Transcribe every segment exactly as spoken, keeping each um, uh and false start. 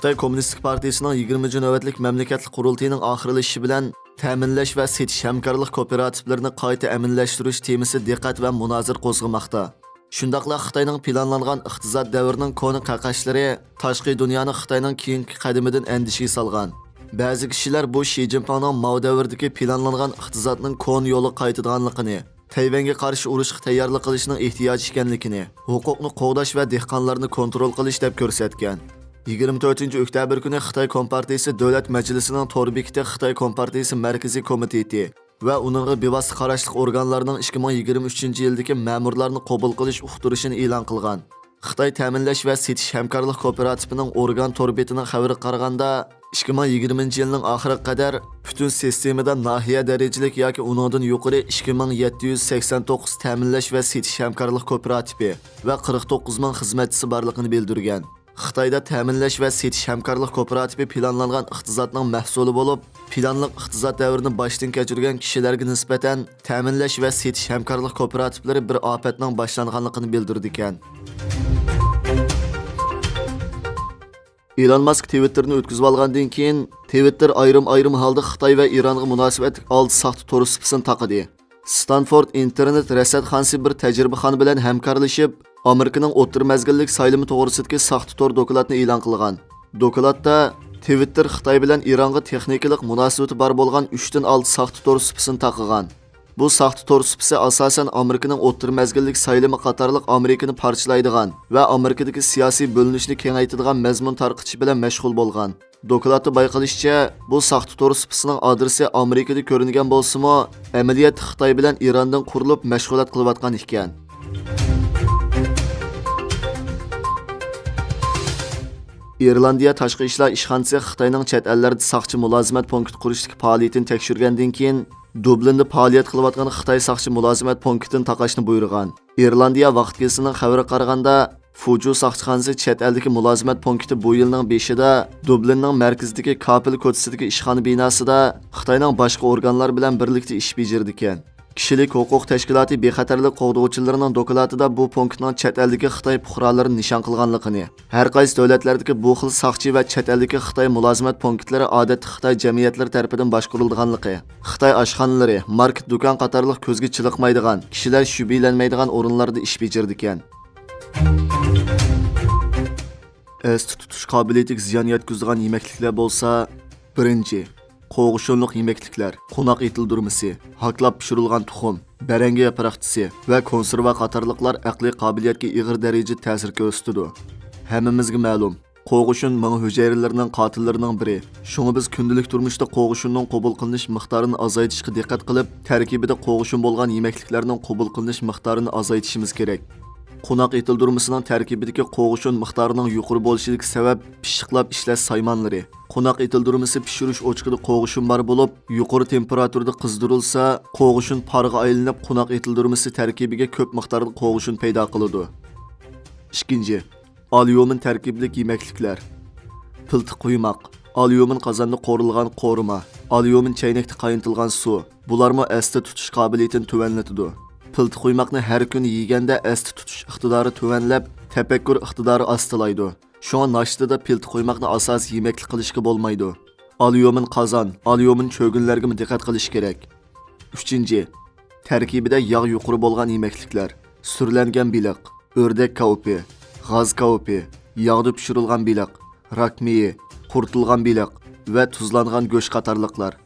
خىتاي كوممۇنىستىك پارتىيىسىنىڭ يىگىرمىنچى نۆۋەتلىك مەملىكەتلىك قۇرۇلتىيىنىڭ ئاخىرلىشىشى بىلەن تەمىنلەش ۋە سېتىش ھەمكارلىق كوپىراتىپلىرىنى قايتا ئەمەلىيلەشتۈرۈش تېمىسى دىققەت ۋە مۇنازىرە قوزغىماقتا. شۇنداقلا خىتاينىڭ پىلانلانغان ئىقتىساد دەۋرىنىڭ كونا قەقەچلىرى تاشقى دۇنيانى خىتاينىڭ كېيىنكى قەدىمىدىن ئەندىشىگە سالغان. بەزى كىشىلەر بۇ شى جىنپىڭنىڭ ماۋ دەۋرىدىكى پىلانلانغان ئىقتىسادنىڭ كونا يولىغا قايتىدىغانلىقىنى، تەيۋەنگە قارشى ئۇرۇشقا تەييارلىق قىلىشنىڭ ئېھتىياج ئىكەنلىكىنى، ھوقۇقنى قوغداش ۋە دېھقانلارنى كونترول قىلىش دەپ كۆرسەتكەن. يىگىرمە تۆتىنچى ئۆكتەبىر كۈنى خىتاي كومپارتىيىسى دۆلەت مەجلىسىنىڭ تور بېكىتى خىتاي كومپارتىيىسى مەركىزىي كومىتېتى ۋە ئۇنىڭغا بىۋاسىتە قاراشلىق ئورگانلارنىڭ ئىككى مىڭ يىگىرمە ئۈچىنچى يىلدىكى مەمۇرلارنى قوبۇل قىلىش ئۇقتۇرۇشىنى ئېلان قىلغان. خىتاي تەمىنلەش ۋە سېتىش ھەمكارلىق كوپىراتىپىنىڭ ئورگان تور بېتىنىڭ خەۋىرىگە قارىغاندا، ئىككى مىڭ يىگىرمىنچى يىلنىڭ ئاخىرىغا قەدەر پۈتۈن سىستېمىدا ناھىيە دەرىجىلىك ياكى ئۇنىڭدىن يۇقىرى ئىككى مىڭ يەتتە يۈز سەكسەن توققۇز تەمىنلەش ۋە سېتىش ھەمكارلىق كوپىراتىپى ۋە قىرىق توققۇز مىڭ خىزمەتچىسى بارلىقىنى بىلدۈرگەن. خىتايدا تەمىنلەش ۋە سېتىش ھەمكارلىق كوپىراتىپى پىلانلانغان ئىقتىسادنىڭ مەھسۇلى بولۇپ، پىلانلىق ئىقتىساد دەۋرىنى باشتىن كەچۈرگەن كىشىلەرگە نىسبەتەن تەمىنلەش ۋە سېتىش ھەمكارلىق كوپىراتىپلىرى بىر ئاپەتنىڭ باشلانغانلىقىنى بىلدۈرىدىكەن. ئېلون ماسك تىۋىتتېرنى ئۆتكۈزۈۋالغاندىن كېيىن، تىۋىتتېر ئايرىم-ئايرىم ھالدا خىتاي ۋە ئىرانغا مۇناسىۋەتلىك ئالتە ساختا تور سۇپىسىنى تاقىدى. ستانفورد ئىنتېرنېت رەسەتخانىسى بىر تەجرىبىخانا بىلەن ھەمكارلىشىپ، ئامېرىكىنىڭ ئوتتۇرا مەزگىللىك سايلىمى توغرىسىدىكى ساختا تور دوكلاتنى ئېلان قىلغان. دوكلاتتا تىۋىتتېر خىتاي بىلەن ئىرانغا تېخنىكىلىق مۇناسىۋىتى بار بولغان ئۈچتىن ئالتە ساختا تور سۇپىسىنى تاقىغان. بۇ ساختا تور سۇپىسى ئاساسەن ئامېرىكىنىڭ ئوتتۇرا مەزگىللىك سايلىمى قاتارلىق ئامېرىكىنى پارچىلايدىغان ۋە ئامېرىكىدىكى سىياسىي بۆلۈنۈشنى كېڭەيتىدىغان مەزمۇن تارقىتىش بىلەن مەشغۇل بولغان. دوكلاتتا بايقىلىشىچە، بۇ ساختا تور سۇپىسىنىڭ ئادرېسى ئامېرىكىدا كۆرۈنگەن بولسىمۇ، ئەمەلىيەتتە خىتاي بىلەن ئىراندىن قۇرۇلۇپ مەشغۇلات قىلىۋاتقان ئىكەن. ئىرلاندىيە تاشقى ئىشلار ئىشخانىسى خىتاينىڭ چەت ئەللەردە ساقچى مۇلازىمەت پونكىتى قۇرۇشتىكى پائالىيىتىنى تەكشۈرگەندىن كېيىن، دۇبلىندا پائالىيەت قىلىۋاتقان خىتاي ساقچى مۇلازىمەت پونكىتىنى تاقاشنى بۇيرۇغان. ئىرلاندىيە ۋاقىت گېزىتىنىڭ خەۋىرىگە قارىغاندا، فۇجۇ ساقچىخانىسى چەت ئەلدىكى مۇلازىمەت پونكىتى بۇ يىلنىڭ بېشىدا دۇبلىننىڭ مەركىزىدىكى كاپېل كوچىسىدىكى ئىشخانا بىناسىدا خىتاينىڭ باشقا ئورگانلار بىلەن بىرلىكتە ئىش بېجىرىدىكەن. كىشىلىك ھوقۇق تەشكىلاتى بىخەتەرلىك قوغدىغۇچىلىرىنىڭ دوكلاتىدا بۇ پونكىتنىڭ چەت ئەلدىكى خىتاي پۇقرالىرىنى نىشان قىلغانلىقىنى، ھەر قايسى دۆلەتلەردىكى بۇ خىل ساقچى ۋە چەت ئەلدىكى خىتاي مۇلازىمەت پونكىتلىرى ئادەتتە خىتاي جەمئىيەتلىرى تەرىپىدىن باشقۇرۇلىدىغانلىقى، خىتاي ئاشخانىلىرى، ماركېت، دۇكان قاتارلىق كۆزگە چېلىقمايدىغان، كىشىلەر شۈبھىلەنمەيدىغان ئورۇنلاردا ئىش بېجىرىدىكەن. ئەستە تۇتۇش قابىلىيىتىگە زىيان يەتكۈزىدىغان يېمەكلىكلەر بولسا، بىرىنچى، قوغۇشۇنلۇق يېمەكلىكلەر، قوناق ئېتىلدۈرمىسى، ھاكلاپ پىشۇرۇلغان تۇخۇم، بەرەڭگە ياپراقچىسى ۋە كونسېرۋا قاتارلىقلار ئەقلىي قابىلىيەتكە ئېغىر دەرىجىدە تەسىر كۆرسىتىدۇ. ھەممىمىزگە مەلۇم، قوغۇشۇن مېڭە ھۈجەيرىلىرىنىڭ قاتىللىرىنىڭ بىرى. شۇڭا بىز كۈندىلىك تۇرمۇشتا قوغۇشۇننىڭ قوبۇل قىلىنىش مىقدارىنى ئازايتىشقا دىققەت قىلىپ، تەركىبىدە قوغۇشۇن بولغان يېمەكلىكلەرنىڭ قوبۇل قىلىنىش مىقدارىنى ئازايتىشىمىز كېرەك. قوناق ئېتىلدۈرمىسىنىڭ تەركىبىدىكى قوغۇشۇن مىقدارىنىڭ يۇقىرى بولۇشىدىكى سەۋەب پىششىقلاپ ئىشلەش سايمانلىرى. قوناق ئېتىلدۈرمىسى پىشۇرۇش ئوچىقىدا قوغۇشۇن بار بولۇپ، يۇقىرى تېمپېراتۇرىدا قىزدۇرۇلسا، قوغۇشۇن پارغا ئايلىنىپ، قوناق ئېتىلدۈرمىسى تەركىبىگە كۆپ مىقداردا قوغۇشۇن پەيدا قىلىدۇ. ئىككىنچى، ئاليۇمىن تەركىبلىك يېمەكلىكلەر. پىلتە قۇيماق، ئاليۇمىن قازاندا قورۇلغان قورۇما، ئاليۇمىن چەينەكتە قاينىتىلغان سۇ، بۇلارمۇ ئەستە تۇتۇش قابىلىيىتىنى تۆۋەنلىتىدۇ. پىلتە قۇيماقنى ھەر كۈنى يېگەندە ئەستە تۇتۇش ئىقتىدارى تۆۋەنلەپ، تەپەككۇر ئىقتىدارى ئاستىلايدۇ. شۇڭا ناشتىدا پىلتە قۇيماقنى ئاساسىي يېمەكلىك قىلىشقا بولمايدۇ. ئاليۇمىن قازان، ئاليۇمىن چۆگۈنلەرگىمۇ دىققەت قىلىش كېرەك. ئۈچىنچى، تەركىبىدە ياغ يۇقىرى بولغان يېمەكلىكلەر، سۈرلەنگەن بېلىق، ئۆردەك كاۋىپى، غاز كاۋىپى، ياغدا پىشۇرۇلغان بېلىق، راك مېيى، قۇرۇتۇلغان بېلىق ۋە تۇزلانغان گۆش قاتارلىقلار.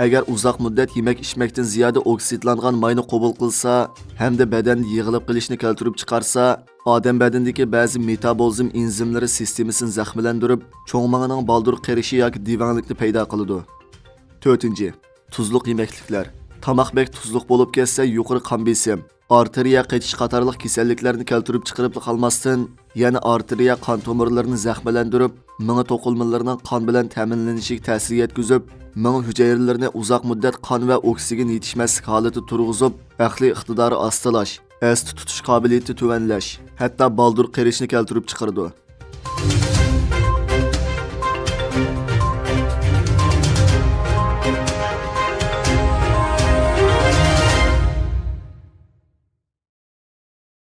ئەگەر ئۇزاق مۇددەت يېمەك ئىچمەكتىن زىيادە ئوكسىدلانغان ماينى قوبۇل قىلسا ھەمدە بەدەندە يىغىلىپ قېلىشنى كەلتۈرۈپ چىقارسا، ئادەم بەدىنىدىكى بەزى مېتابولىزم ئېنزىملىرى سىستېمىسىنى زەخىملەندۈرۈپ، چوڭ مېڭىنىڭ بالدۇر قېرىشى ياكى دېۋەڭلىكنى پەيدا قىلىدۇ. تۆتىنچى، تۇزلۇق يېمەكلىكلەر. تاماق بەك تۇزلۇق بولۇپ كەتسە، يۇقىرى قان بېسىم، ئارتېرىيە قېتىش قاتارلىق كېسەللىكلەرنى كەلتۈرۈپ چىقىرىپلا قالماستىن، يەنە ئارتېرىيە قان تومۇرلىرىنى زەخىملەندۈرۈپ، مېڭە توقۇلمىلىرىنىڭ قان بىلەن تەمىنلىنىشىگە تەسىر يەتكۈزۈپ، مېڭە ھۈجەيرىلىرىنى ئۇزاق مۇددەت قان ۋە ئوكسىگېن يېتىشمەسلىك ھالىتىدە تۇرغۇزۇپ، ئەقلىي ئىقتىدارى ئاستىلاش، ئەستە تۇتۇش قابىلىيىتى تۆۋەنلەش، ھەتتا بالدۇر قېرىشنى كەلتۈرۈپ چىقىرىدۇ.